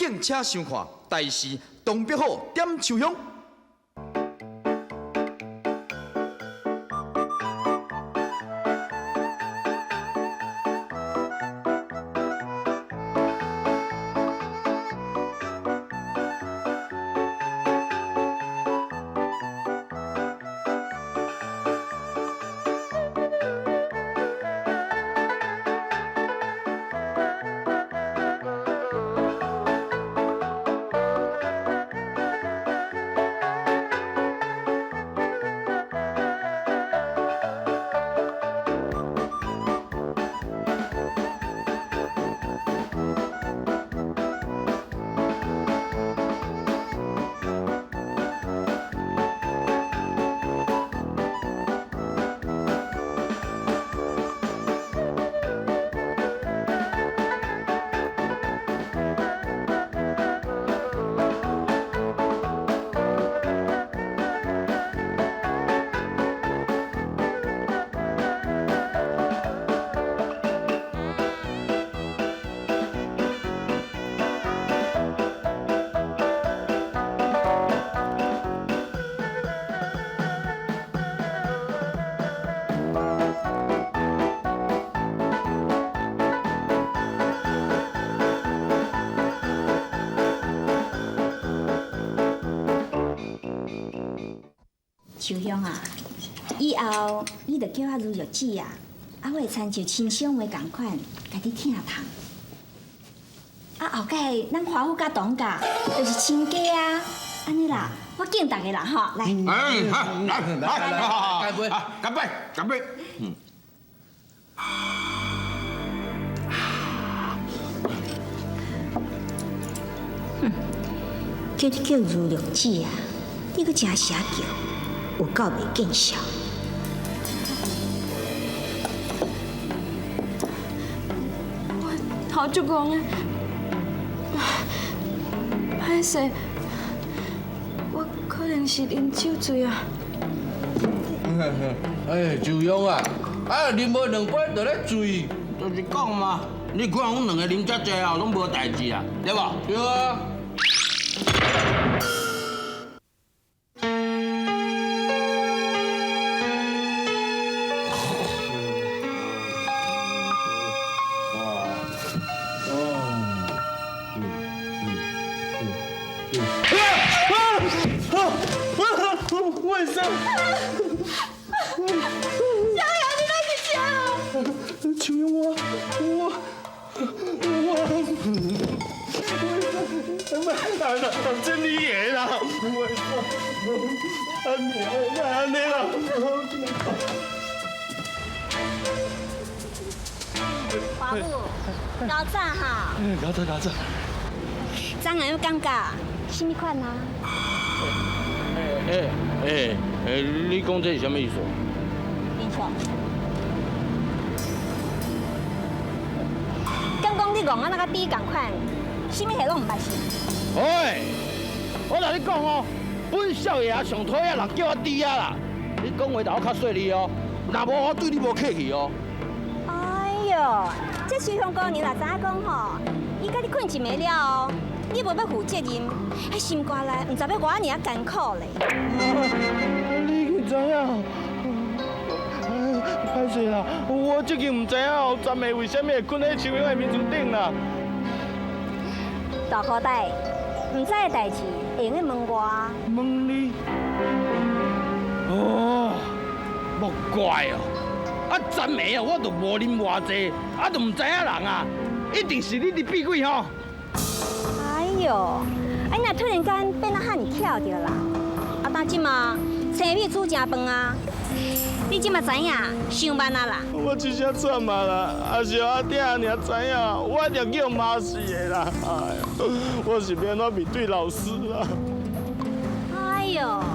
敬請收看台視東北虎點秋香。秋香啊，以後你著叫我如玉姊啊，啊，我會親像親小妹仝款，共你疼痛。啊，後蓋咱華府佮董家就是親家啊，按呢啦，我敬大家啦吼，來。哎，好，來來來，乾杯，乾杯，乾杯。嗯。哼，叫你叫如玉姊啊，你閣誠邪叫。有夠袂見笑！我頭足戇的，歹勢，我可能是啉酒醉啊。哎，秋香啊，啊啉無兩杯就咧醉，就是講嘛，你看阮兩个啉遮濟啊，攏無代誌啊，對無？對啊。華母，𠢕早哈。𠢕早𠢕早。昨暗有感覺啥物款啊？欸欸欸，你講這是啥物意思？林雄，敢講你戇啊那佮豬仝款，啥物戲攏毋捌是？喂，我共你講哦，本少爺啊上討厭人叫我豬仔啦，你講話著愛較細膩哦，若無我對你無客氣哦。哎喲，這秋香姑娘若知影講吼，伊佮你睏一暝了後，你無欲負責任，彼心肝內毋知欲偌爾仔艱苦咧。你去知影？歹勢啦，我最近毋知影哦，昨暝為啥物會睏佇秋香的眠床頂啦。大箍袋，毋知的代誌會用得問我。問你？哦，莫怪哦，啊，昨暝啊，我都無啉偌濟，啊，都毋知影人啊，一定是你佇變鬼吼。哎喲，啊，你若突然間變得遐爾巧著啦，啊，當這馬生米煮成飯啊，你這馬知影傷慢啊啦。我這下慘啊啦，也是阿鼎爾知影，我一定叫罵死的啦。哎喲，我是欲按怎面對老師啊？哎喲，啊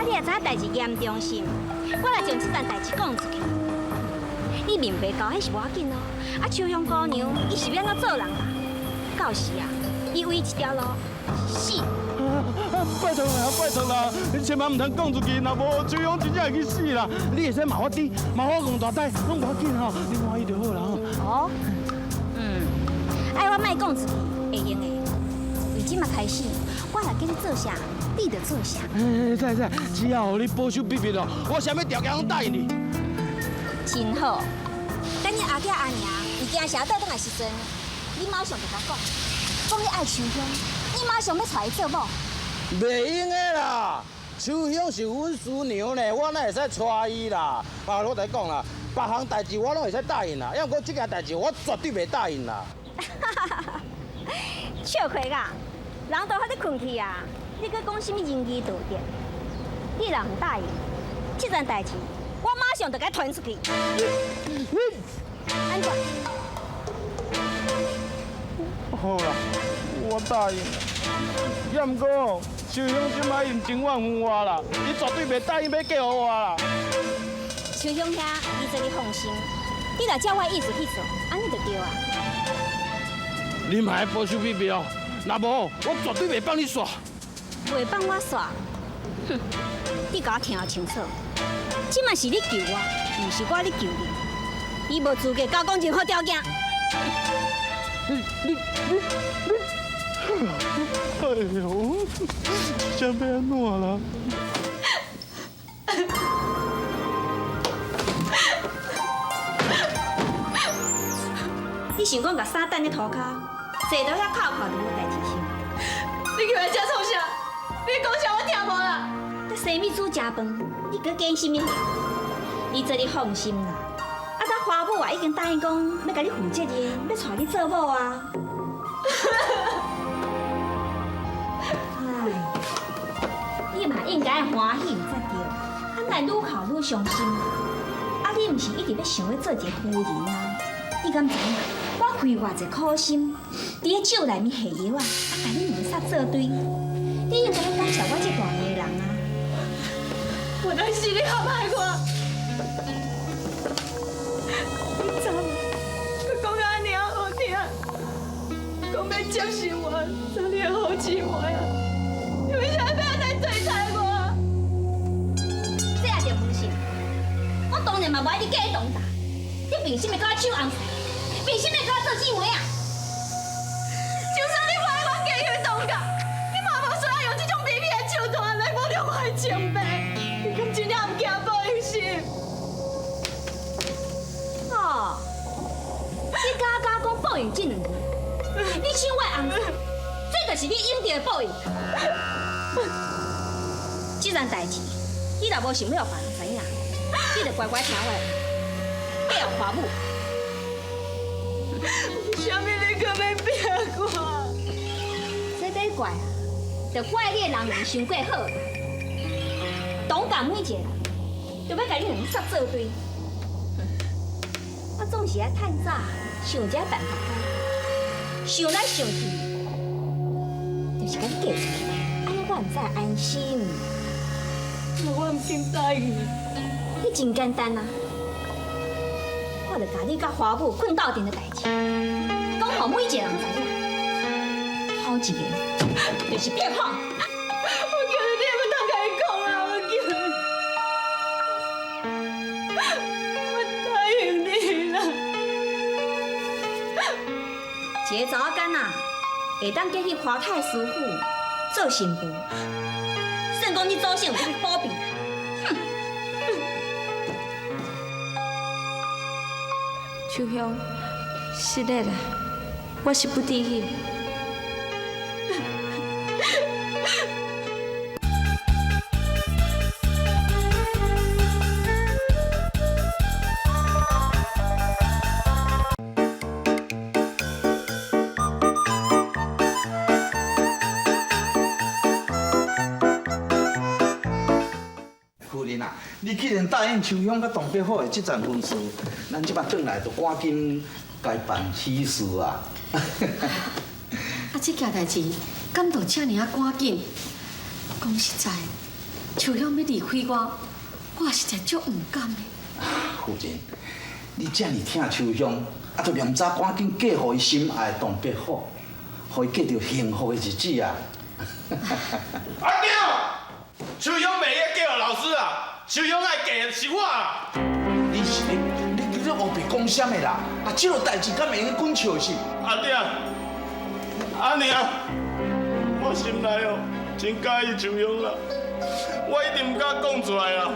你也知影代誌嚴重性，我來將這件代誌講出去。你面皮厚彼是無要緊哦，啊秋香姑娘伊是欲按怎做人啦？到時啊，伊唯一條路死。拜託啦，拜託啦，你千萬毋通講出去，若無秋香真正會去死啦。你會使罵我豬，罵我戇大呆，攏無要緊吼，你歡喜就好啦吼。哦，嗯，愛我莫講出去，會用的。為這开始，我若叫你做啥，你就做啥。哎，会使，只要予你保守秘密哦，我啥物条件拢答应你。真好，等你阿囝阿娘伫京城倒转来时阵，你马上就共讲，讲你爱秋香，你马上欲娶伊做某。袂用的啦，秋香是阮师娘呢，我哪会使娶伊啦？啊，我共你讲啦，别项代志我拢会使答应啦，抑毋过这件代志我绝对袂答应啦。笑亏啊！人都予你困去啊，你阁讲啥物仁义道德？你若毋答应，这件代志我马上就共传出去。按怎？好啦，我答应。抑毋过，秋香这摆用真怨恨我啦，伊绝对袂答应欲嫁予我啦。秋香兄，你做你放心，你若照我意思去做，按呢就对啊。你嘛爱保守秘密哦，若无我绝对袂放你煞。袂放我煞？哼！你共我听清楚，这摆是你求我，毋是我咧求你。你无资格共我讲任何条件。你你你你！哎呦，这欲按怎啦？你想讲共衫掷咧涂跤，坐佇遐哭哭就无代志是？你去来遮创啥？你讲啥我听无啦？你生米煮食饭，你阁拣啥物？你做你放心啦。啊，咱花母啊已经答应讲欲共你负责任，欲娶你做某啊。哎，你嘛应该欢喜才对，啊，哪会愈哭愈伤心？啊，你毋是一直欲想欲做一个夫人啊？你敢知影？我费偌济苦心，伫咧酒内面下药啊，啊，共你两个煞做对，你应该感谢我这大义的人啊！原来是你陷害我，你昨暝阁讲甲按呢仔好听，讲欲接受我，做你的好姊妹啊！你为啥欲按呢对待我？这也著无信，我当然嘛无爱你嫁予董达，你凭啥物佮我抢翁婿？凭啥物佮我做姊妹啊？就算你无爱我嫁予董家，你嘛无需要用这种卑鄙的手段来侮辱我的清白。你敢真正毋惊报应是？哦，你敢敢讲报应这两字？你抢我的翁婿，这就是你应得的报应。这件代志，你若无想欲予别人知影，你就乖乖听我的话，嫁予花母。为啥物你阁欲骗我？这欲怪啊，就怪你的人缘伤过好。董家每一个人，就欲共你两个煞做对。我总是爱趁早想一个办法，想来想去，就是共你嫁出去，按呢我毋才会安心。我毋肯答应你。彼真简单啊，我就共你佮花母睏斗阵的代志，讲予每一个人知影。头一个就是变法。我叫你，你也毋通共伊讲啊！我叫你，我答应你啦。一个查某囡仔会当嫁去华太师府做新妇，算讲你祖先有啥物保庇啦。哼！秋香，是的啦，我是不得已。夫人啊，你既然答应秋香佮董伯虎的这层婚事，咱这摆转来就赶紧共伊办喜事啊！啊，这件代志敢就遮尔仔赶紧？讲实在，秋香欲离开我，我实在足毋甘的。夫人，你遮尔疼秋香，啊，就念早赶紧嫁予伊心爱的董伯虎，予伊过著幸福的日子啊！阿娘，秋香袂用嫁予老师啊，秋香爱嫁的是我啊。你是咧，你你咧乌白讲啥物啦？啊，这落代志敢会用滚笑是？阿爹，阿娘，我我心內哦，真佮意秋香啦，我一定毋敢講出來啦。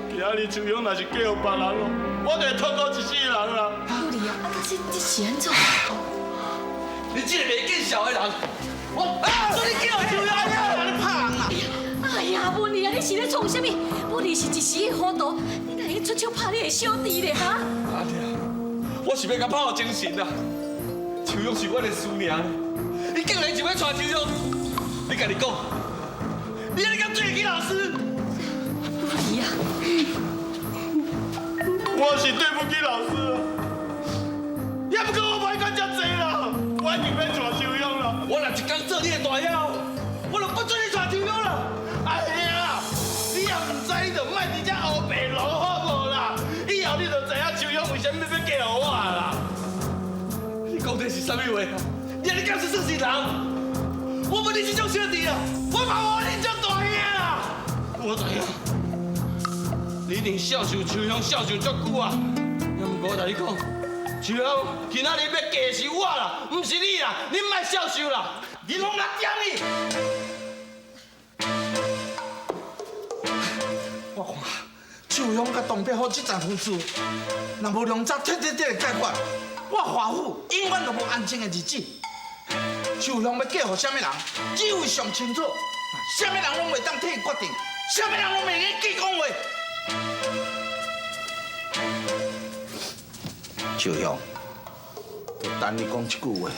今仔日秋香若是嫁予別人哦，我就會痛苦一世人啦。富利啊，啊，但是這是按怎？你這個袂見笑的人，我啊，你叫秋香啊，你拍人啦！哎呀，文麗啊，你是咧創啥物？文麗是一時的糊塗，你哪會出手拍你的小弟咧？哈？阿弟，我是欲共拍予精神啊！秋香是阮的師娘，你竟然就欲娶秋香，你家己講，你按呢敢對得起老師？文麗啊，我是對不起老師啊，也毋過我袂管遮濟啦，我一定欲娶秋香啦。我若一工做你的大兄，我就不准你娶秋香啦！哎呀，你也毋知，你就莫佇遮烏白羅好無啦？以後你就知影秋香為啥物欲嫁予我啦。你講的是啥物話？你按呢敢是算是人？我無你這種小弟啊，我嘛無恁這大兄啦。我知影，你一定孝順秋香，孝順足久啊。也毋過我共你講，秋香今仔日欲嫁的是我啦，毋是你啦，你莫孝順啦，你攏來點你。我看秋香佮董伯虎這層婚事，若無良策徹徹底底解決，我華府永遠都無安靜的日子。秋香欲嫁予啥物人，只有伊上清楚，啥物人攏袂當替伊決定，啥物人攏袂用計講話。秋香，就等你講這句話，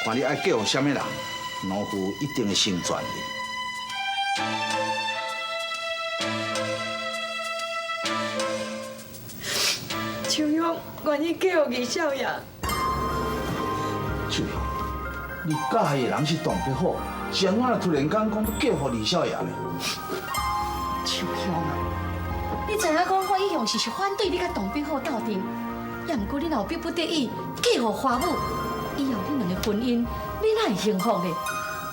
看你愛嫁予啥物人，奴夫一定會成全你。秋香願意嫁予二少爺。秋香，你佮意的人是董伯虎，是按怎突然間講欲嫁予二少爺呢？秋香啊，你知影講我一向是反對你佮董伯虎鬥陣，也毋過你若有逼不得已嫁予華母，以後恁兩个婚姻欲哪會幸福呢？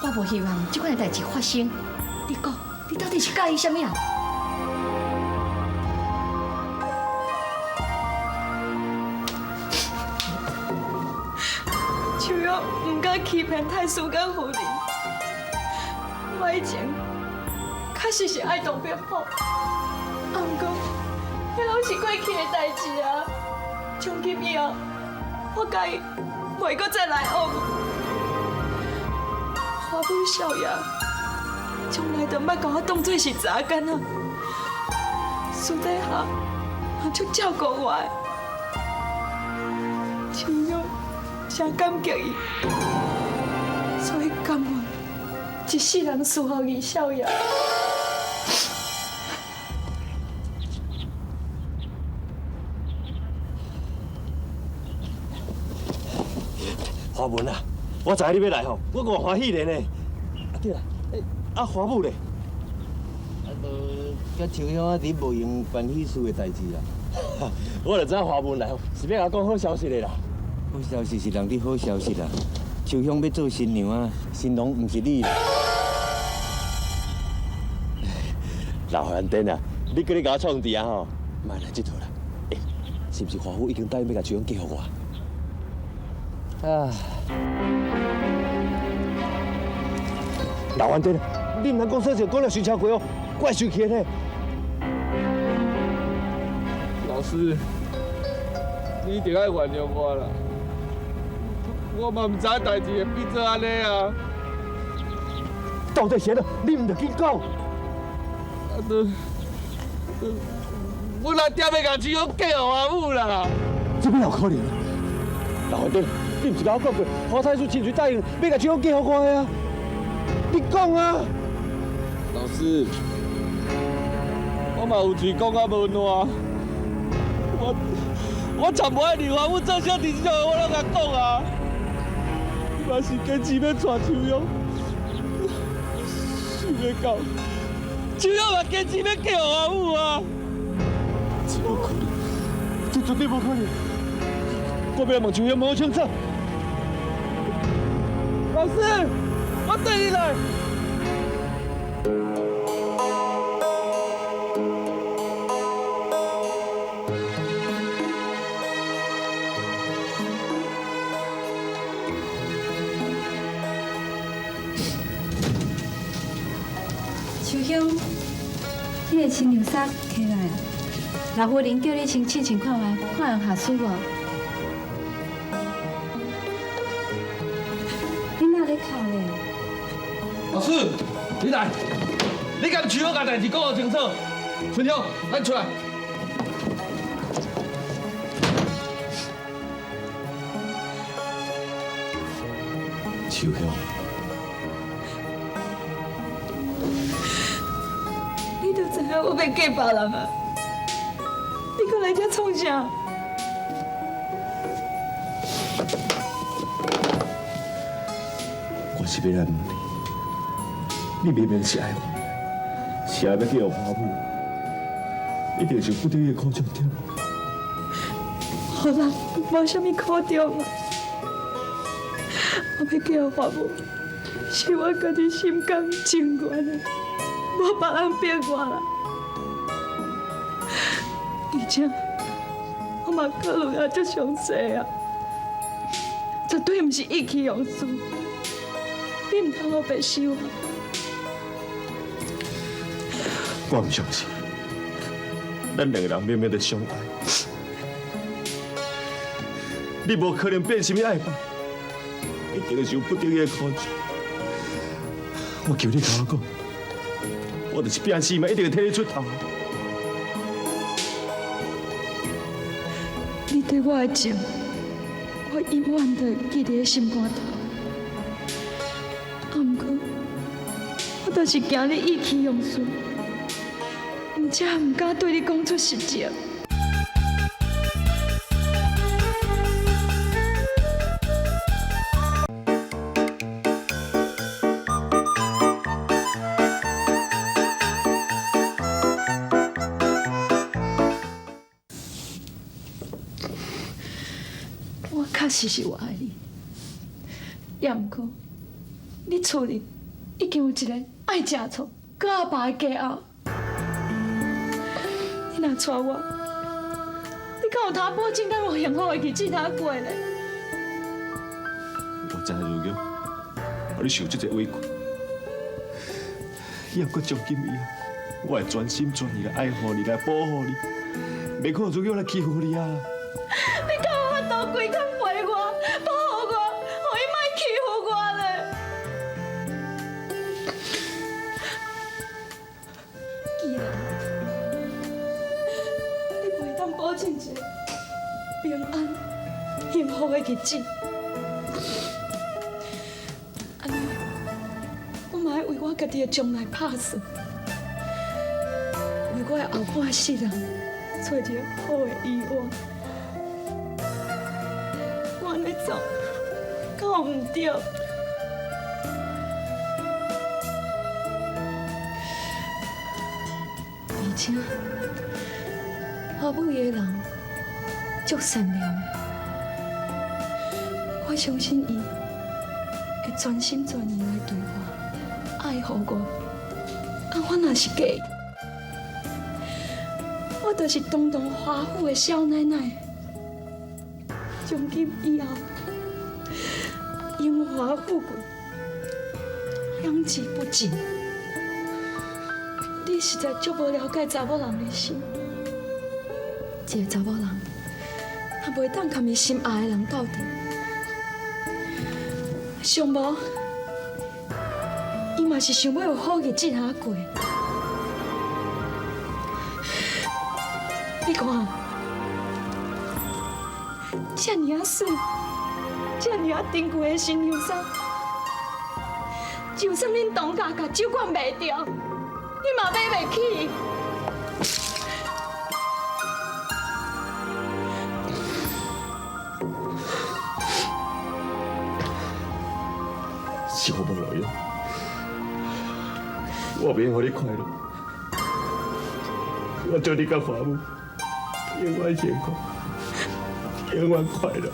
我無希望這款的代誌發生。你講，你到底是佮意啥物人？秋香毋敢欺騙太師佮夫人，我以前確實是愛董伯虎，啊，毋過彼攏是過去的代誌啊。從今以後，我佮伊袂閣再來往。華母少爺從來就毋捌共我當做是查囡仔，私底下嘛足照顧我的，秋香誠感激伊，所以甘願一世人侍候二少爺。華文啊，我知影你欲來吼，我偌歡喜咧呢。啊對啦，啊華母咧？啊，無佮秋香啊，佇無閒辦喜事的代誌啦。我就知影華文來吼，是欲共我講好消息的啦。好消息是人佇好消息啦，秋香欲做新娘啊，新郎毋是你啦。老番顛啊，你閣咧共我創治啊吼，莫來這套啦。欸，是毋是華府已經答應欲共秋香嫁予我？啊！老番顛，你毋通講說就講了傷超過哦，我會生氣的呢。老師，你一定愛原諒我啦，我嘛毋知代誌會變做按呢啊。到底是按怎？你毋著緊講。啊，都，阮阿爹欲共秋香嫁予華母啦。這邊有可能？老番顛，你毋是共我講過，華太師親嘴答應欲共秋香嫁予我的啊？你講啊！老師，我嘛有喙講啊無爛，我才無愛認華母做小弟這種話，我攏共講啊。你嘛是堅持欲娶秋香，想袂到秋香嘛堅持欲嫁予華母啊！這無可能，這絕對無可能！我欲來問秋香問清楚。老師，我綴你來。兄，你的新娘衫摕来啊！老夫人叫你先试穿看觅，看有合适无？你哪咧哭咧？老师，你来，你共秋香共代志讲清楚。春香，咱出来。秋香，你都知影我欲嫁别人啊！你阁来遮创啥？我是欲来问你，你明明是爱我，是爱欲嫁予华母，一定是不得已的苦衷对无？好啦，无啥物苦衷啊！我欲嫁予华母，是我家己心甘情愿的，无别人逼我啦。而且我嘛考虑啊足详细啊，绝对毋是意气用事。你毋通乌白想我。我毋相信，咱两个人明明就相爱，你无可能变心去爱我，一定是有不得已的苦衷。我求你共我讲，我就是拼死嘛，一定会替你出头。你对我的情，我永远都会记伫心肝头。啊，毋过我就是惊你意气用事，毋才毋敢对你讲出实情。我确实是有爱你，也毋过你厝里已经有一个爱食醋、阁阿爸的家后，你若娶我，你敢有通保证咱有幸福的日子通过咧？我知影如玉，予你受这济委屈，也毋过从今以后，我会全心全意来爱护你，来保护你，袂可能如玉来欺负你啊！你敢有法度规工陪我、保护我，予伊莫欺负我咧？既然你袂当保证一个平安、幸福的日子，按呢，我嘛爱为我家己的将来拍算，为我的后半世人找一个好的依偎。我按呢做，敢有毋对？而且，华母伊的人足善良的，我相信伊会全心全意来对我，爱护我。啊，我若是嫁伊，我就是堂堂华府的少奶奶。从今以后，荣华富贵，享之不尽。你实在足无了解查某人的心，一个查某人，若袂当共伊心爱的人斗阵，上无，伊嘛是想欲有好日子通过。你看，遮尔仔媠，遮尔仔珍贵的新娘衫，就算恁唐家共酒馆卖掉，你嘛买袂起。是我无路用，我袂用予你快乐，我祝你佮华母永远幸福，永远快乐。